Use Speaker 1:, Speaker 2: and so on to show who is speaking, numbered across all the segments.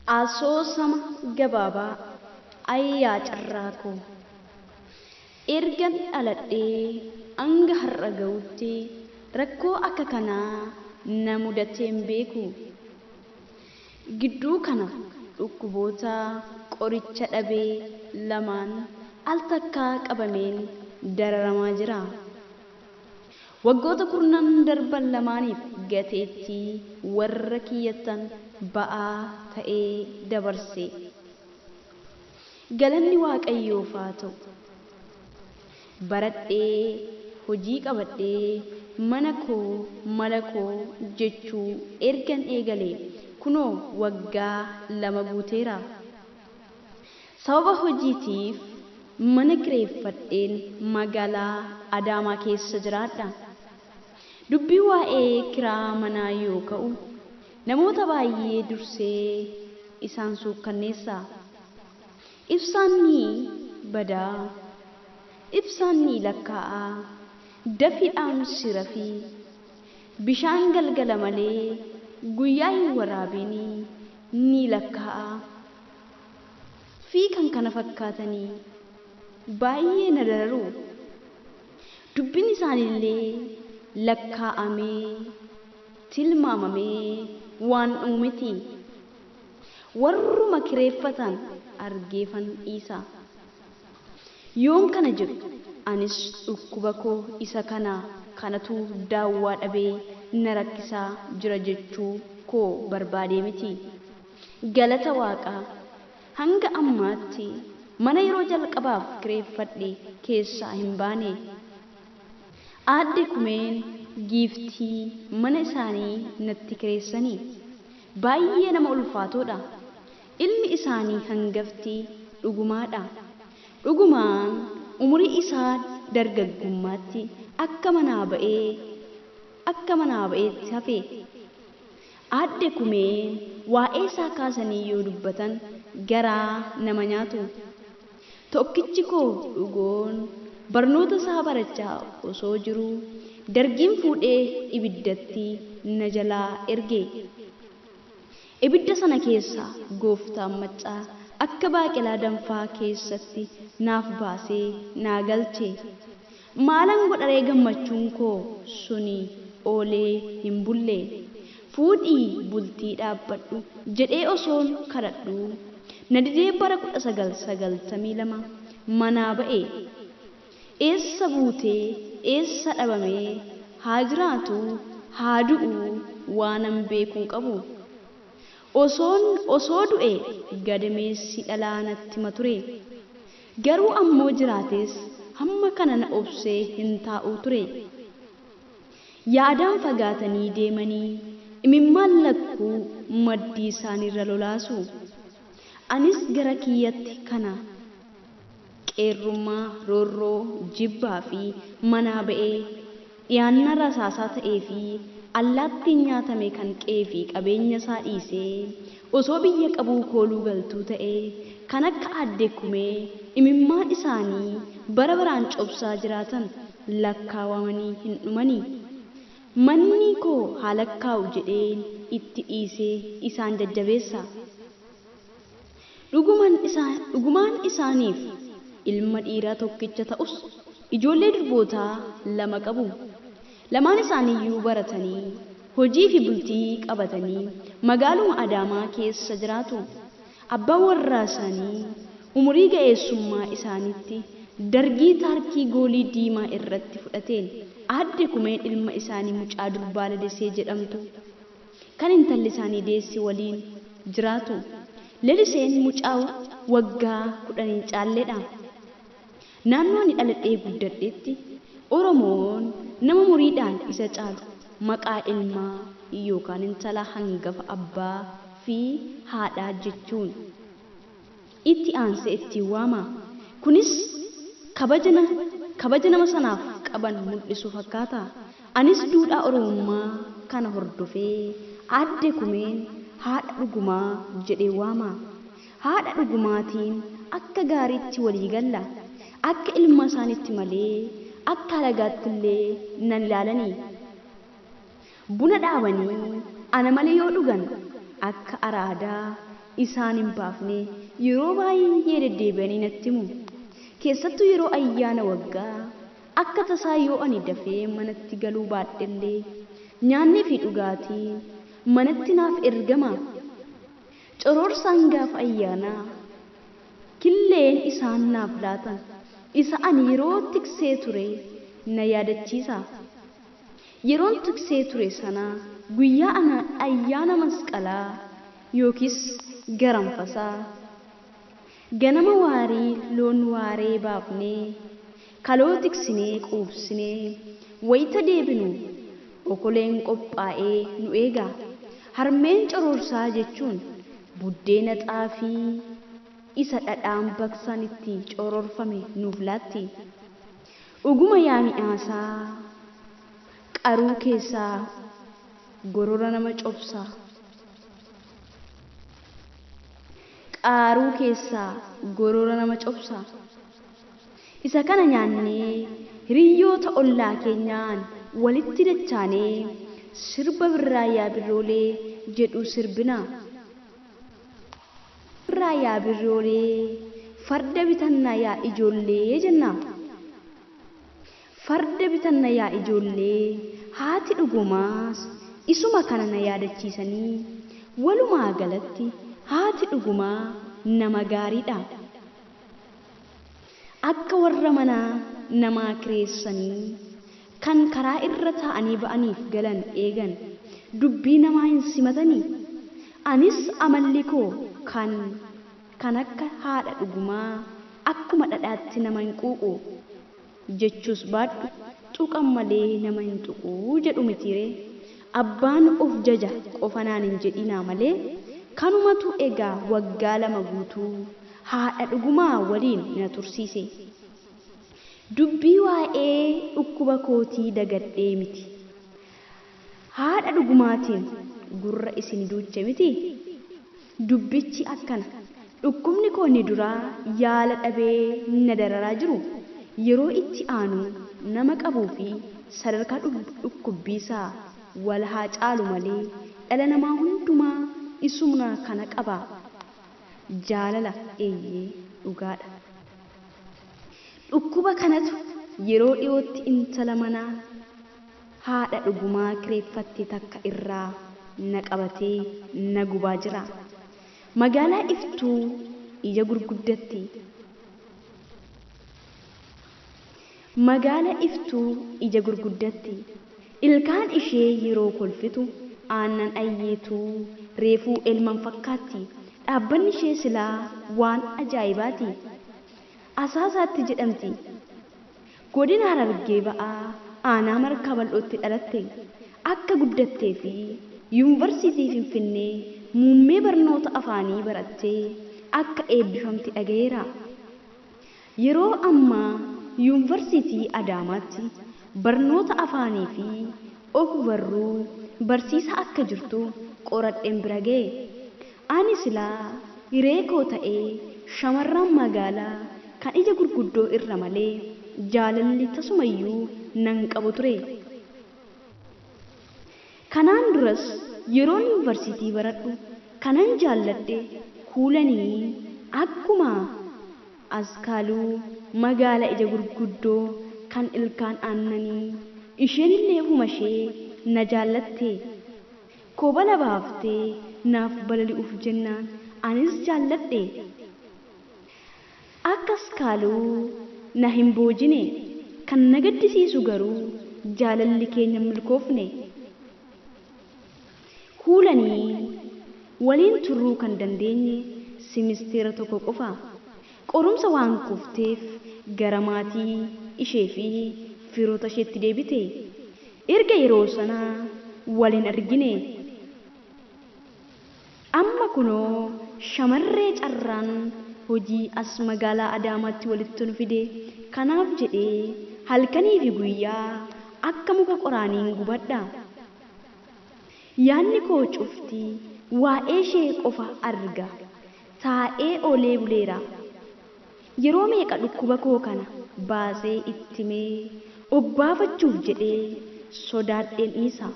Speaker 1: Asoosama gabaabaa Ayyaa Carraa Koo. Ergan dhaladhee hanga har'a ga'utti rakkoo akka kanaa na mudatee hin beeku. Gidduu kana dhukkuboota qoricha dhabee lamaan al takkaa qabameen dararamaa jira. Waggoota kurnan darban lamaaniif gateettii warra kiyyattan ba'aa ta'ee dabarse. Galanni Waaqayyoof haa ta'u. Baradhee hojii qabadhee mana koo mala koo jechuu ergan eegalee kunoo waggaa 2 guuteera. Sababa hojiitiif mana kireeffadheen magaalaa Adaamaa keessa jiraadha. Dubbii waa'ee kiraa manaa yoo ka'u namoota baay'ee dursee isaan suukkanneessa. Ibsaan ni badaa, ibsaan ni lakkaa'a, dafii dhaamsi rafii, bishaan galgala malee guyyaa hin waraabinii ni lakkaa'a fi kan kana fakkaatanii baay'ee na dararu. Dubbiin isaaniillee lakkaa'amee tilmaamamee waan dhumu miti. Warruma kireeffatan argeefan dhiisa. Yoon kana jedhu anis dhukkuba koo isa kana kanatu daawwaa dhabee na rakkisaa jira jechuu koo barbaadee miti. Galata Waaqaa hanga ammaatti mana yeroo jalqabaaf kireeffadhe keessaa hin baane. Aadde Kumeen giiftii mana isaanii natti kireessanii. Baay'ee nama ulfaatoodha. Ilmi isaanii hangafti Dhugumaadha. Dhugumaan umurii isaa dargaggummaatti akka manaa ba'ee akka manaa ba'eetti hafe. Aadde Kumeen waa'ee isaa kaasanii yoo dubbatan garaa nama nyaatu. Tokkichi koo Dhugoon barnoota isaa barachaa osoo jiruu dargiin fuudhee ibiddatti na jalaa erge. Ibidda sana keessaa gooftaan maccaa akka baaqelaa danfaa keessatti naaf baasee naa galche. Maalan godharee gammachuun koo suni oolee hin bulle. Fuudhii bultii dhaabbadhu jedhee osoon kadhadhuu na didee bara 1992 manaa ba'e. Eessa buutee eessa dhabamee haa jiraatuu haa du'uu waanan beeku hin qabu. Osoon osoo du'e gadameessi dhalaa natti hima ture. Garuu ammoo jiraates hamma kana na obsee hin taa'u ture. Yaadaan fagaatanii deemanii imimmaan lakkuu maddii isaaniirra lolaasu. Anis gara kiyyatti kana qeerrummaa, roorroo, jibbaa fi manaa ba'ee dhiyaannaa rasaasaa ta'ee fi allaattiin nyaatame kan qe'ee fi qabeenya isaa dhiisee osoo biyya qabuu kooluu galtuu ta'ee kan akka Aadde Kumee imimmaan isaanii bara baraan cobsaa jiraatan lakkaawamanii hin dhumani. Manni koo haa lakkaa'u jedheen itti dhiisee isaan jajjabeessa. Dhugumaan isaaniif ilma dhiiraa tokkicha ta'us ijoollee durbootaa lama qabu. Lamaan isaaniiyyuu baratanii hojii fi bultii qabatanii magaaluma Adaamaa keessa jiraatu. Abbaan warraa isaanii umurii ga'eessummaa isaaniitti dargii taarkii goolii diimaa irratti fudhateen Aadde Kumeen ilma isaanii mucaa durbaa Lalisee jedhamtu kan intalli isaanii deesse waliin jiraatu. Laliseen mucaa waggaa 10 hin caalledha. Naannoo ani dhaladhee guddadhetti Oromoon nama umuriidhaan isa caalu maqaa ilmaa yookaan intala hangafa abbaa fi haadhaa jechuun itti aansee ittiin waama. Kunis kabaja nama sanaaf qaban mul'isu fakkaata. Anis duudhaa Oromummaa kana hordofee Aadde Kumeen haadha Dhugumaa jedhee waama. Haadha Dhugumaatiin akka gaariitti walii galla. Akka ilma isaaniitti malee akka alagaatti illee nan ilaalani. Buna dhaabanii ana malee yoo dhugan akka araadaa isaan hin baafne yeroo baay'ee deddeebi'anii natti himu. Keessattuu yeroo ayyaana waggaa akka tasaa yoo ani dafee manatti galuu baadhellee nyaannii fi dhugaatiin manatti naaf ergama. Coroorsaan gaafa ayyaanaa killeen isaan naaf laatan isa ani yeroo tiksee ture na yaadachiisa. Yeroon tiksee ture sana guyyaa ana ayyaana masqalaa yookiis garanfasaa ganama waarii loon waaree baafnee kaloo tiksinee quubsinee wayita deebinu okoleen qophaa'ee nu eega. Harmeen coroorsaa jechuun buddeena xaafii isa dhadhaan baqsan itti coroorfame nuuf laatti. Dhuguma yaa mi'aasaa qaruu keessaa gorora nama cobsa. Qaaruu keessaa gorora nama cobsa. Isa kana nyaannee hiriyoota ollaa keenyaan walitti dachaanee sirba birraa yaa birroolee jedhu sirbina. Birraa yaa birroolee farda bitannaa yaa ijoollee jenna. Farda bitanna yaa ijoollee haati dhugumaas isuma kana na yaadachiisanii walumaa galatti haati dhugumaa nama gaariidha. Akka warra manaa namaa kireessanii kan karaa irra taa'anii ba'aniif galan eegan dubbii namaa hin simatanii. Anis amalli koo kan akka haadha dhugumaa akkuma dhadhaatti nama hin quuqu jechuus baadhu tuqan malee nama hin tuqu jedhu mitiiree. Abbaan of jaja qofa naan hin jedhinaa malee kanumatu egaa waggaa 2 guutuu haadha dhugumaa waliin na tursiise. Dubbii waa'ee dhukkuba kootii dagadhee miti. Haadha dhugumaatiin gurra isin duuche miti. Dubbichi akkana. Dhukkubni koo inni duraa yaala dhabee na dararaa jiru yeroo itti aanu nama qabuu fi sadarkaa dhukkubbiisaa wal haa caalu malee dhala namaa hundumaa isumna kana qaba. Jaalala eeyyee dhugaadha. Dhukkuba kanatu yeroo dhiyootti intala manaa haadha dhugumaa kireeffatte takka irraa na qabatee na gubaa jira. Magaalaa iftuu ija gurguddatti. Magaala iftuu ija gurguddatti. Ilkaan ishee yeroo kolfitu aannan ayyeetuu reefuu elman fakkaatti. Dhaabbanni ishee silaa waan ajaa'ibaati. Asaasaatti jedhamti. Godina Harargee ba'aa aanaa markaa bal'ootti dhalatte. Akka guddattee fi yuunivarsiitii Finfinnee muummee barnoota afaanii barattee akka eebbifamte dhagayeera. Yeroo ammaa yuunivarsiitii Adaamaatti barnoota afaanii fi og-barruu barsiisaa akka jirtu qoradheen bira ga'e. Ani silaa hiree koo ta'ee shamarran magaalaa kan ija gurguddoo irra malee jaalalli tasumayyuu nan qabu ture. Kanaan duras yeroon yuunivarsiitii baradhu kanan jaalladhe kuulanii akkuma askaaluu magaala ija gurguddoo kan ilkaan aannanii isheen illee ofuma ishee na jaallatte. Kobala baaftee naaf balali'uuf jennaan anis jaalladhe. Akka askaaluu na hin boojine kan na gaddisiisu garuu jaalalli keenya milkoofne. Kuulanii waliin turuu kan dandeenye simisteera tokko qofa. Qorumsa waan kufteef gara maatii ishee fi firoota isheetti deebite. Erga yeroo sanaa waliin argine. Amma kunoo shamarree carraan hojii as magaalaa Adaamaatti walitti nu fide. Kanaaf jedhee halkanii fi guyyaa akka muka qoraaniin gubadha. Yaadni koo cufti waa'ee ishee qofa arga. Taa'ee oolee buleera. Yeroo meeqa dhukkuba koo kana baasee ittimee obbaafachuuf jedhee sodaadheen dhiisa.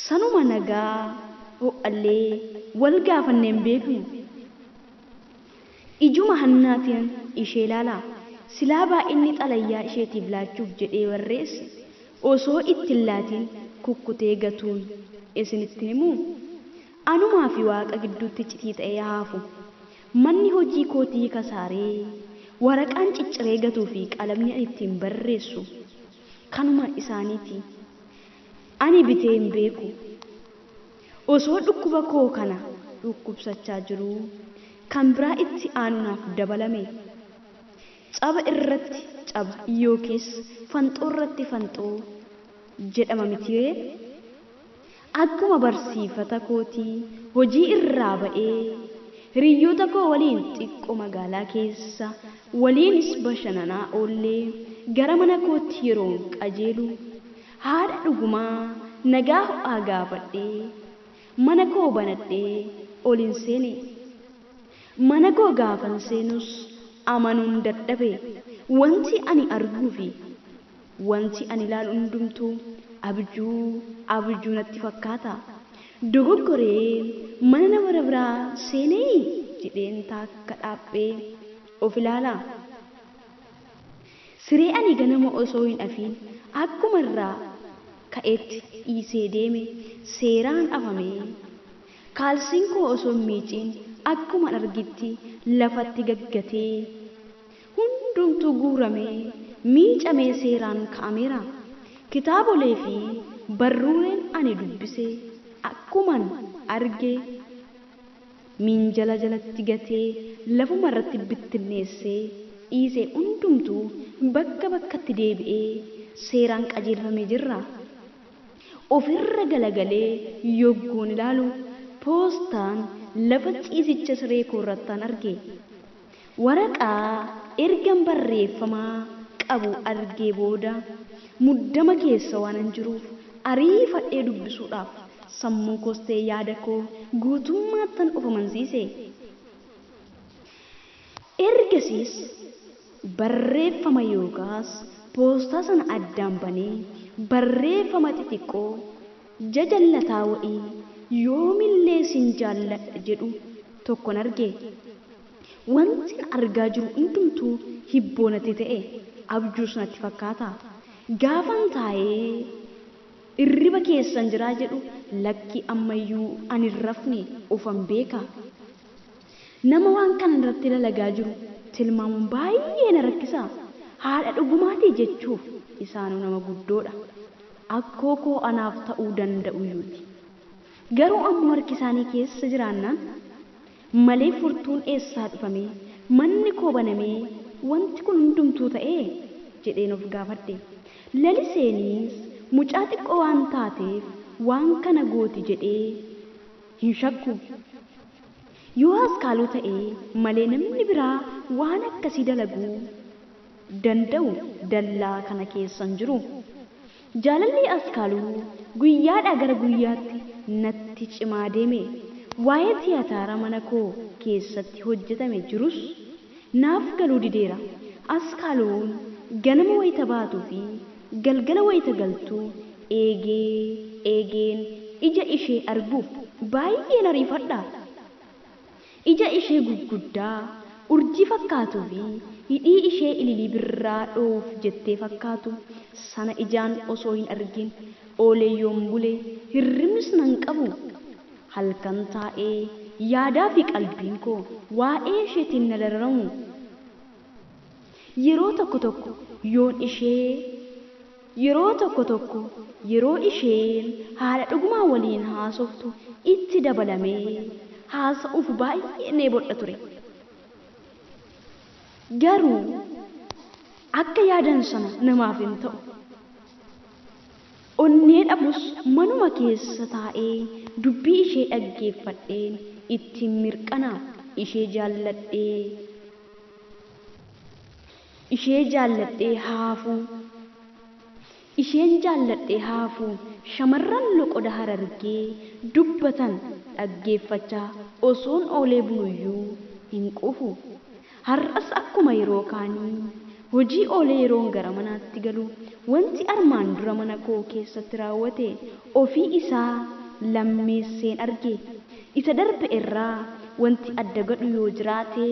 Speaker 1: Sanuma nagaa ho'allee wal gaafanneen beeknu. Ijuma hannaatiin ishee ilaala. Silaa baay'inni xalayyaa isheetiif laachuuf jedhee barreesse osoo itti hin laatiin kukkutee gatuun isinitti himu. Anumaa fi Waaqa gidduutti iccitii ta'ee haafu. Manni hojii kootii kasaaree waraqaan cicciree gatuu fi qalamni ani ittiin barreessu kanuma isaaniiti. Ani bitee hin beeku. Osoo dhukkuba koo kana dhukkubsachaa jiruu kan biraa itti aanu naaf dabalame. Caba irratti caba yookiis fanxoo irratti fanxoo jedhama mitiree? Akkuma barsiifata kootii hojii irraa ba'ee hiriyoota koo waliin xiqqoo magaalaa keessa waliinis bashannanaa oollee gara mana kootti yeroon qajeelu haadha Dhugumaa nagaa ho'aa gaafadhee mana koo banadhee ol hin seene. Mana koo gaafan seenus amanuun dadhabe. Wanti ani arguu fi wanti ani ilaalu hundumtuu abjuu abjuu natti fakkaata. Dogoggoree mana nama biraa seenee jedheen taakka dhaabbee of ilaala. Siree ani ganama osoo hin hafiin akkuma irraa ka'etti dhiisee deeme seeraan afamee, kaalsiin koo osoo hin miiciin akkuma argitti lafatti gaggatee, hundumtuu guuramee miicamee seeraan ka'ameera. Kitaabolee fi barruuleen ani dubbise akkuman arge minjala jalatti gatee lafuma irratti bittinneessee dhiise hundumtuu bakka bakkatti deebi'ee seeraan qajeelfamee jira. Ofirra galagalee yogguun ilaalu poostaan lafa ciisicha siree koorrattaan arge. Waraqaa ergan barreeffamaa qabu argee booda muddama keessa waanan jiruuf ariifadhee dubbisuudhaaf sammuu koos ta'e yaada koo guutummaattan of amansiise. Ergasiis barreeffama yookaas poostaa sana addaan banee barreeffama xixiqqoo jajallataa wa'ii "Yoomillee sin jaalladha" jedhu tokkon arge. Wanti argaa jiru hundumtuu hibboo natti ta'e, abjuus natti fakkaata. Gaafan taa'ee irriba keessan jiraa jedhu, lakki, ammayyuu ani hin rafne, ofan beeka. Nama waan kana irratti dalagaa jiru tilmaamuun baay'ee na rakkisa. Haadha Dhugumaatii jechuuf isaanuu nama guddoodha. Akkoo koo anaaf ta'uu danda'uyyuuti. Garuu ammoo harki isaanii keessa jiraannaan malee furtuun eessaa dhufamee manni koo banamee wanti kun hundumtuu ta'ee jedheen of gaafadhe. Laliseenis mucaa xiqqoo waan taateef waan kana gooti jedhee hin shakku. Yoo Askaaluu ta'ee malee namni biraa waan akkasii dalaguu danda'u dallaa kana keessa hin jiru. Jaalalli Askaaluu guyyaadhaa gara guyyaatti natti cimaa deeme. Waa'ee tiyaatara mana koo keessatti hojjetame jirus naaf galuu dideera. Askaaluun ganama wayita baatuu fi galgala wayita galtuu eegee eegeen ija ishee arguuf baay'een ariifadha. Ija ishee gurguddaa urjii fakkaatuu fi hidhii ishee ililii birraa dhoof jettee fakkaatu sana ijaan osoo hin argin oolee yoon bule hirribnis nan qabu. Halkan taa'ee yaadaa fi qalbiin koo waa'ee isheetiin na dararamu. Yeroo tokko tokko yoon ishee yeroo tokko tokko yeroo isheen haadha Dhugumaa waliin haasoftu itti dabalamee haasa'uuf baay'ee dheebodha ture. Garuu akka yaadan sana namaaf hin ta'u. Onnee dhabus manuma keessa taa'ee dubbii ishee dhaggeeffadheen ittiin mirqana ishee jaalladhee haafuu. Isheen jaalladhee haafuu shamarran loqoda Harargee dubbatan dhaggeeffachaa osoon oolee buluyyuu hin quufu. Har'as akkuma yeroo kaanii hojii oolee yeroon gara manaatti galu wanti armaan dura mana koo keessatti raawwate ofii isaa lammeesseen arge. Isa darbe irraa wanti adda godhu yoo jiraate